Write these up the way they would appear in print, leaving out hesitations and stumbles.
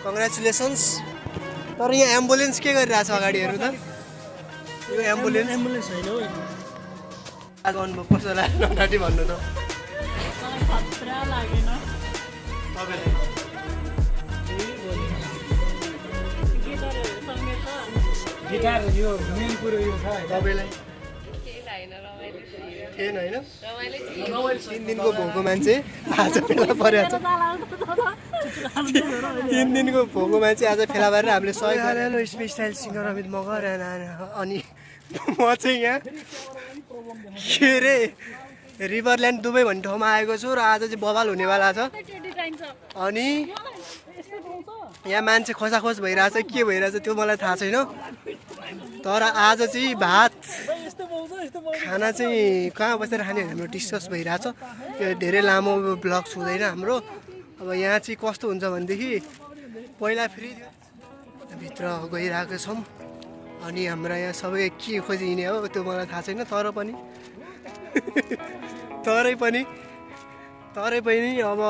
Congratulations. तर यहाँ ambulance के गरिरहेछ अगाडिहरू त? यो एम्बुलेन्स होइन हो आज अनुभव कस्तो लाग्यो नटाटी भन्नु त खतरा लागेन तपाईँलाई? गिटार यो मेन कुरो यो छ तपाईँलाई थिएन होइन? 3 दिनको भोको मान्छे आज फेला परेको छ। 3 दिनको भोको मान्छे आज फेला परेर हामीले सहयोग गरेर hello special singer Amit Magar अनि म चाहिँ यहाँ के अरे रिभरल्यान्ड दुबई भन्ने ठाउँमा आएको छु र आज चाहिँ बवाल हुनेवाला छ। अनि यहाँ मान्छे खोसाखोस भइरहेछ के भइरहेछ त्यो मलाई थाहा छैन। तर आज चाहिँ भात खाना चाहिँ कहाँ बसेर खाने हाम्रो डिस्कस भइरहेछ। यो धेरै लामो ब्लग्स हुँदैन हाम्रो। अब यहाँ चाहिँ कस्तो हुन्छ भनेदेखि पहिला फेरि भित्र गइरहेको छौँ अनि हाम्रो यहाँ सबै के खोजी हिँड्ने हो त्यो मलाई थाहा छैन। तरै पनि अब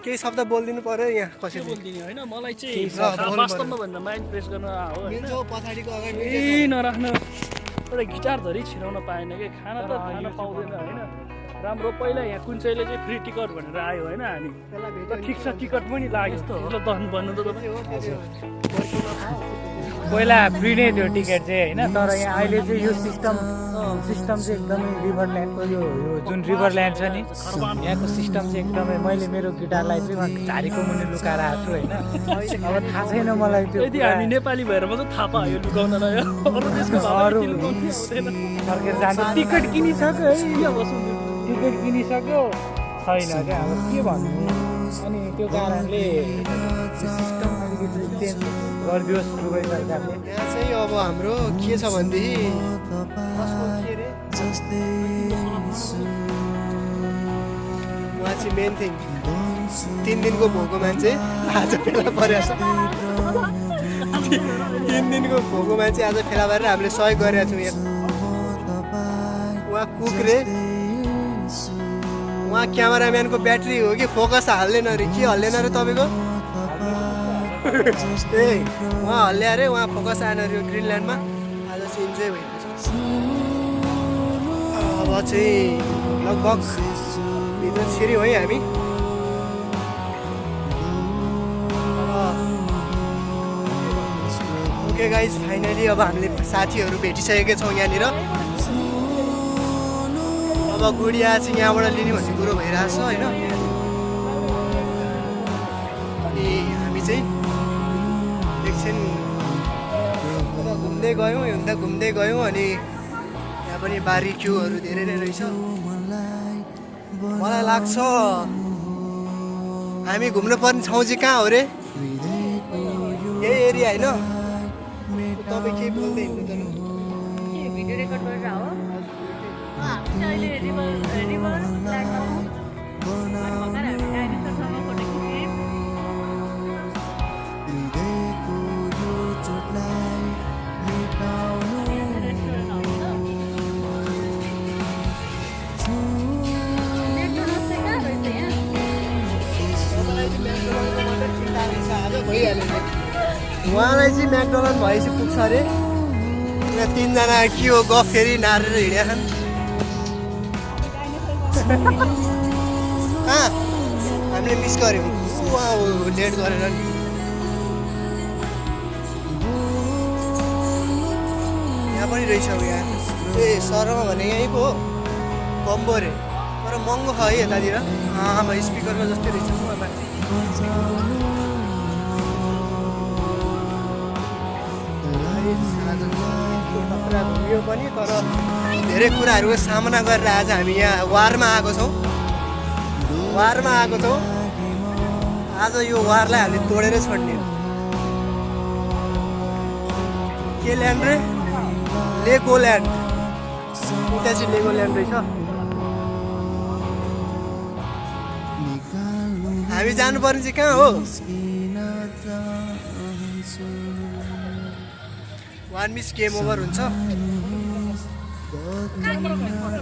केही शब्द बोलिदिनु पर्यो यहाँ कसैले बोल्दिने होइन मलाई चाहिँ वास्तवमा भन्दा माइन्ड फ्रेस गर्न हो होइन पछाडिको अगाडि केही नराख्न एउटा गिटार धरि छिराउन पाएन कि खाना त खान पाउँदैन होइन। राम्रो पहिला यहाँ कुन चाहिँले चाहिँ फ्री टिकट भनेर आयो होइन हामी ठिक छ टिकट पनि लाग्यो यस्तो हो भन्नु त पहिला फ्री नै थियो टिकट चाहिँ होइन। तर यहाँ अहिले चाहिँ यो सिस्टम चाहिँ एकदमै रिभरल्यान्डको यो जुन रिभरल्यान्ड छ नि यहाँको सिस्टम चाहिँ एकदमै मैले मेरो गिटारलाई चाहिँ झारीको मुनि लुकाएर आएको छु होइन। अब थाहा छैन मलाई त्यो यदि हामी नेपाली भएर मात्रै थाहा पायो लुकाउनलाई अरू देशको अरू हुँदैन फर्केर जान्छ टिकट किनिसक्यो है टिकट किनिसक्यो छैन क्या अब के भन्नु। अनि त्यो कारणले सिस्टम अलिकति चेन्ज गरिदियोस् दुबई सरकारले। यहाँ चाहिँ अब हाम्रो के छ भनेदेखि उहाँ चाहिँ मेन थिङ 3 दिनको भोको मान्छे आज फेला परेको छ। 3 दिनको भोको मान्छे आज फेला परेर हामीले सहयोग गरेका छौँ। यहाँ उहाँ कुक रे उहाँ क्यामेराम्यानको ब्याट्री हो कि फोकस हाल्दैन अरे के हल्लेन अरे तपाईँको? ए उहाँ हल्ले अरे उहाँ फोकस आएन अरे ग्रिनल्यान्डमा। आज चाहिँ इन्जोय भएको छ। अब चाहिँ लगभग भित्र छिर्यौँ है हामी। ओके गाइज फाइनली अब हामीले साथीहरू भेटिसकेका छौँ यहाँनिर। अब गुडिया चाहिँ यहाँबाट लिने भन्ने कुरो भइरहेछ होइन। अनि हामी चाहिँ एकछिन घुम्दै गयौँ अनि यहाँ पनि बारीक्युहरू धेरै नै रहेछ। मलाई लाग्छ हामी घुम्नुपर्ने ठाउँ चाहिँ कहाँ हो रे? यही एरिया होइन? तपाईँ केही बोल्दै हिँड्नु त भिडियो रेकर्ड गरेर हो हामी अहिले रिभरल्यान्डमा छौँ भर्खर हामी डाइनोसरसँग फोटो खिच्यौँ। उहाँलाई चाहिँ म्याकडोनल्ड भएपछि पुग्छ अरे। यहाँ 3 जना के हो गफ फेरि नारेर हिँड्या छन्। कहाँ हामीले मिस गऱ्यौँ उहाँ लेट गरेर नि। यहाँ पनि रहेछ यहाँ ए सरमा भने यहीँ पो हो कम्बो अरे तर महँगो छ है यतातिर। अब स्पिकरमा जस्तै रहेछ उहाँ माथि। घुम्यो पनि तर धेरै कुराहरूको सामना गरेर आज हामी यहाँ वारमा आएको छौँ। आज यो वारलाई हामीले तोडेरै छोड्ने। के ल्यान्ड रे? लेगोल्यान्ड। उता चाहिँ लेगोल्यान्ड रहेछ। हामी जानुपर्ने चाहिँ कहाँ हो? 1 मिस गेम ओभर हुन्छ।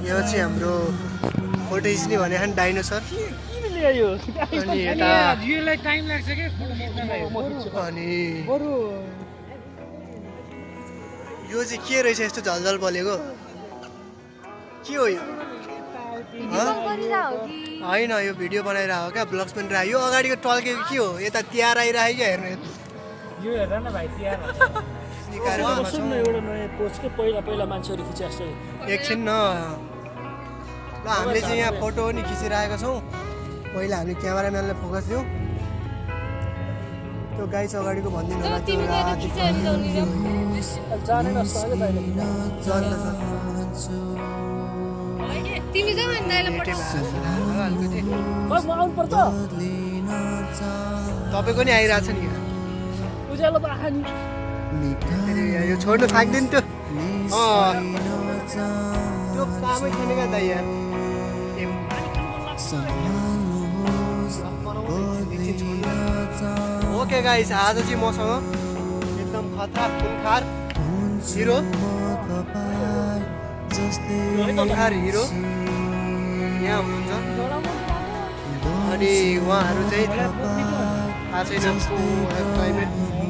यो चाहिँ हाम्रो फोटो खिच्ने भने डाइनोसर क्या यो अनि यता यसलाई टाइम लाग्छ के फोटो खिच्नलाई अनि बरु यो चाहिँ के रहेछ यस्तो झलझल बलेको के हो यो होइन यो भिडियो बनाइरहेको क्या ब्लग्स पनि राख्यो यो अगाडिको टल्केको के हो यता तिहार आइरहेको क्या हेर्नु यो हेर न भाइ तिहार कार्यक्रममा सुन न एउटा नयाँ पोस्ट के पहिला मान्छेहरू खिचिरहेको छ एकछिन न ल हामीले चाहिँ यहाँ फोटो पनि खिचिरहेका छौँ पहिला हामीले क्यामेराम्यानलाई फोकस दियौँ त्यो गाई चाहिँ अगाडिको भनिदिनु होला त्यो जाने नस्तो अहिले तैँले तिमी जाऊ नि दाइलाई पठाऊ म आउनुपर्छ तपाईँको नि आइरहेछ नि उज्यालो त आखा नि यो छोड्नु थाक्दैन त्यो त्यो कामै छैन क्या दाइ यार ओके गाइस आज चाहिँ मसँग एकदम खतरा खुनखार हिरो हिरो यहाँ हुनुहुन्छ अनि उहाँहरू चाहिँ थाहा छैन क्लाइमेट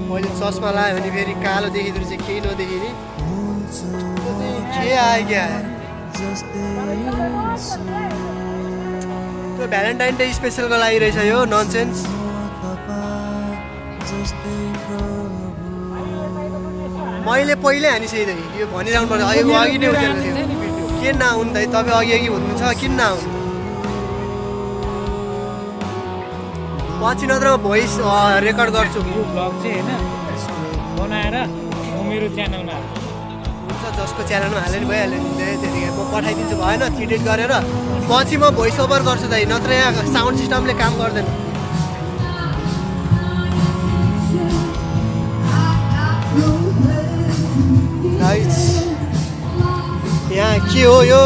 मैले चस्मा लगायो भने फेरि कालो देखिँदो चाहिँ केही नदेखिने के आयो क्या त्यो भ्यालेन्टाइन डे स्पेसलको लागि रहेछ यो ननसेन्स मैले पहिल्यै हानिसकेँ यो भनिरहनु पर्छ अघि नै उठेको थियो के नआउनु त तपाईँ अघि हुनुहुन्छ किन नआउनु पछि नत्र भोइस रेकर्ड गर्छु यो भ्लग चाहिँ होइन बनाएर मेरो च्यानलमा हुन्छ जसको च्यानलमा हाल्यो नि भइहाल्यो नि त्यतिखेर म पठाइदिन्छु भएन एडिट गरेर पछि म भोइस ओभर गर्छु दाइ नत्र यहाँ साउन्ड सिस्टमले काम गर्दैन गाइस यहाँ के हो यो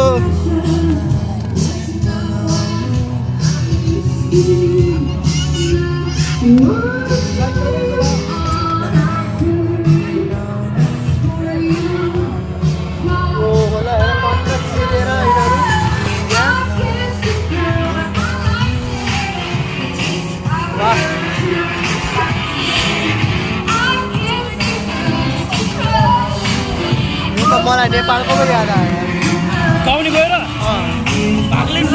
मलाई नेपालको पनि याद आयो गाउने गएर भाग लिन्छ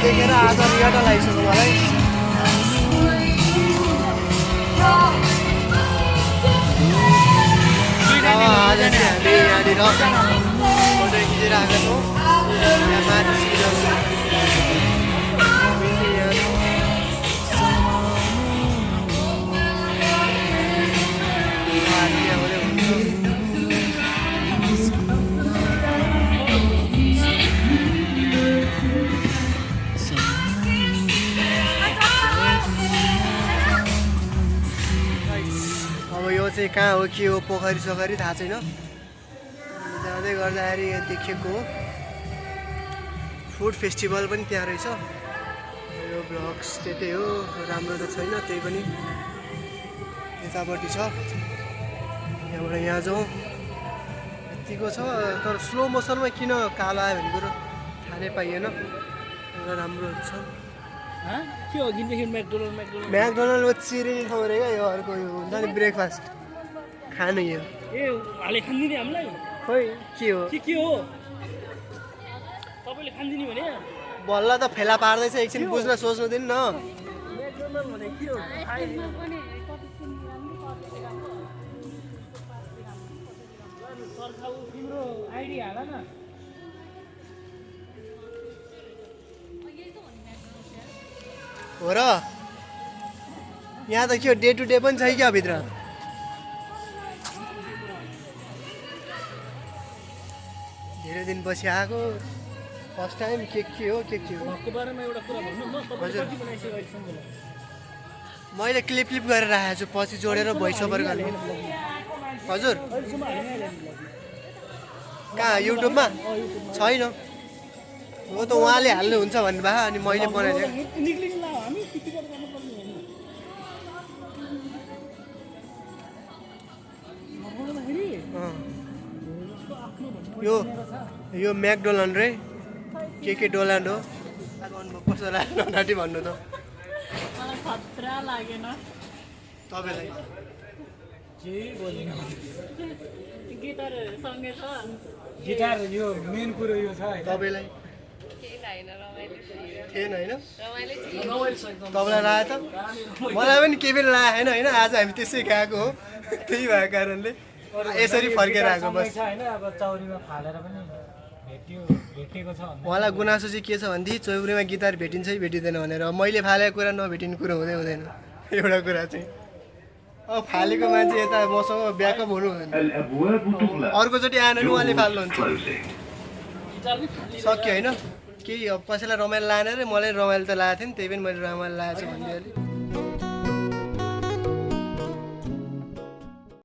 देखेर आज रियाटा लागिसक्यो मलाई आज चाहिँ हामी यहाँनिर फोटो खिचेर आएका छौँ यहाँ माथि चाहिँ कहाँ हो के हो पोखरी सोखरी थाहा छैन जाँदै गर्दाखेरि यहाँ देखेको फुड फेस्टिभल पनि त्यहाँ रहेछ यो ब्लग्स त्यतै हो राम्रो त छैन त्यही पनि यतापट्टि छ यहाँबाट यहाँ जाउँ यतिको छ तर स्लो मोसनमा किन कालो आयो भन्ने कुरो थाहा नै पाइएन राम्रो छ के हो अघिदेखि म्याकडोनल्ड चिरेको ठाउँ रे क्या यो अर्को यो हुन्छ नि ब्रेकफास्ट खानु यो ए हाले खान्दिने हामीलाई खोइ के हो के हो तपाईँले खान्दिने भने बल्ल त फेला पार्दैछ एकछिन बुझ्न सोच्नु दिनु न तिम्रो आइडी हाल न हो र यहाँ त के हो डे टु डे पनि छ क्या भित्र धेरै दिनपछि आएको फर्स्ट टाइम के हो के हो भक्कु बारेमा एउटा कुरा भन्नु न तपाईले कति बनाइसक्यो अहिलेसम्म मैले क्लिप गरेर राखेको छु पछि जोडेर भोइस ओभर गर्ने हजुर अहिलेसम्म हालिनै हालेन कहाँ युट्युबमा छैन हो त उहाँले हाल्नुहुन्छ भन्नुभयो अनि मैले बनाइदिएँ निक्लिङ ला हामी टिकट गर्नु पर्ने होइन मगाउँदाखेरि यो म्याकडोनाल्ड रे के डोनाल्ड हो कस्तो लाग्यो नाटी भन्नु त मलाई खतरा लागेन तपाईँलाई केही बोलेन गिटार सँगै छ गिटार यो मेन कुरो यो छ होइन तपाईँलाई केही छैन रमाइलो थिएन होइन रमाइलो रमाइलो छ एकदम तपाईँलाई लाग्यो त मलाई पनि केही पनि लागेन होइन आज हामी त्यसै गएको हो त्यही भएको कारणले यसरी फर्केर आएको बस छ होइन अब चौरीमा फालेर पनि भेटेको छ भन्दा उहाँलाई गुनासो चाहिँ के छ भनेदेखि चौरीमा गिटार भेटिन्छ कि भेटिँदैन भनेर अब मैले फालेको कुरा नभेटिने कुरो हुँदैन एउटा कुरा चाहिँ अब फालेको मान्छे यता मसँग ब्याकअप हुनु हुँदैन अर्कोचोटि आएन नि उहाँले फाल्नुहुन्छ सक्यो होइन केही अब कसैलाई रमाइलो लागेन रे मलाई रमाइलो त लागेको थियो नि त्यही पनि मैले रमाइलो लागेको छु भन्दै अलिक